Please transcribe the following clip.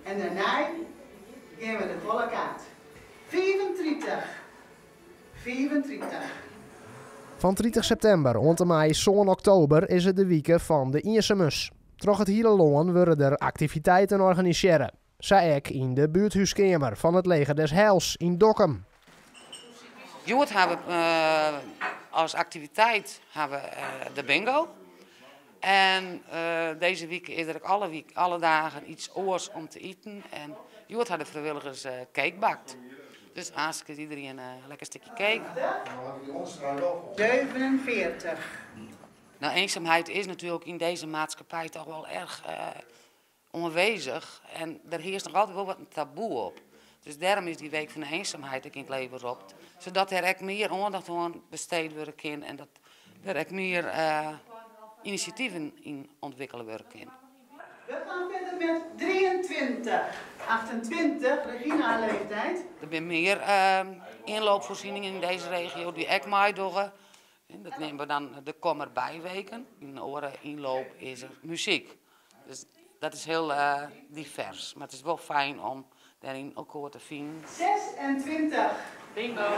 En dêrnei gean we de folle kaart. 35. 35. Fan 30 septimber oant en mei sân oktober is it de wike fan de iensumens. Troch it hiele lân wurde der aktiviteiten organisearre. Sa ek yn de buerthúskeamer fan it Leger des Heils yn Dokkum. Hjoed ha we as aktiviteit ha we de bingo. En dizze wike is der ek alle wike, alle dagen iets oars om te iten. En hjoed ha de frijwilligers cake bakt. Dus aanst krijt iedereen in lekker stikje cake. 47. Nou, eenzaamheid is natuerlik yn dizze maatskippij toch wol erch oanwêzich en der hearst noch altyd wol wat in taboe op. Dus dêrom is dy Week van de Eenzaamheid ek yn it leven ropt, sadat dêr ek mear oandacht oan besteed wurde kin en dat der ek mear inisjativen yn ûntwikkele wurde kin. We gaan verder met 23. 28, Regina leeftijd. Der binne mear ynloopfoarsieningen yn dizze regio dy't ek meidogge. Dat neame we dan de Kom erbij weken. Yn in oare ynloop is der muzyk. Dus dat is hiel divers, mar it is wol fijn om dêryn elkoar te finen. 26. Bingo!